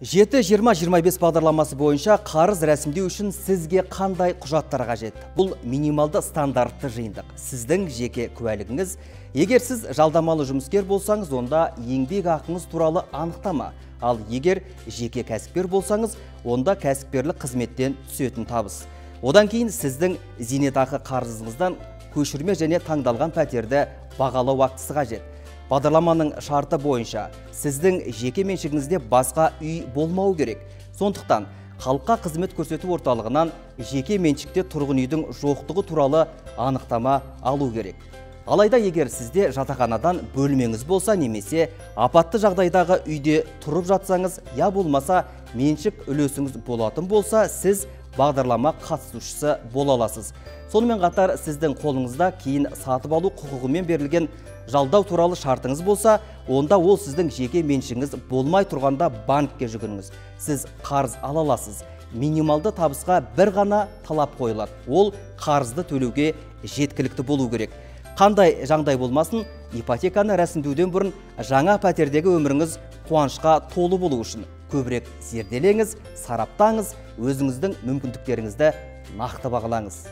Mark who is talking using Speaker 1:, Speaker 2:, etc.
Speaker 1: 7-20-25 бағдарламасы бойынша қарыз рәсімдеу үшін сізге қандай құжаттар қажет? Бұл минималды стандартты жиынтық. Сіздің жеке куәлігіңіз. Егер сіз жалдамалы жұмыскер болсаңыз, онда еңбек ақыңыз туралы анықтама. Ал егер жеке кәсіпкер болсаңыз, онда кәсіпкерлік қызметтен түсетін табыс. Одан кейін сіздің зейнетақы қарызыңыздан көшірме және таңдалған пәтерді бағалау актісі қажет. Бағдарламаның шарты бойынша сіздің жеке меншігіңізде басқа үй болмау керек. Сондықтан халыққа қызмет көрсету орталығынан жеке меншікте тұрғын үйдің жоқтығы туралы анықтама алу керек. Алайда егер сізде жатақханадан бөлмеңіз болса немесе апатты жағдайдағы үйде тұрып жатсаңыз, я болмаса меншік үлесіңіз болатын болса, сіз бағдарлама қатысушысы бола аласыз. Сонымен қатар сіздің қолыңызда кейін сатып алу құқығымен берілген жалдау туралы шартыңыз болса, онда ол сіздің жеке меншігіңіз болмай тұрғанда банкке жүгініңіз. Сіз қарыз ала аласыз. Минималды табысқа бір ғана талап қойылады. Ол қарызды төлеуге жеткілікті болу керек. Қандай жағдай болмасын, ипотеканы рәсімдеуден бұрын жаңа пәтердегі өміріңіз қуанышқа толы болу үшін көбірек зерделеңіз, сараптаңыз, өзіңіздің мүмкіндіктеріңізді нақты бағалаңыз.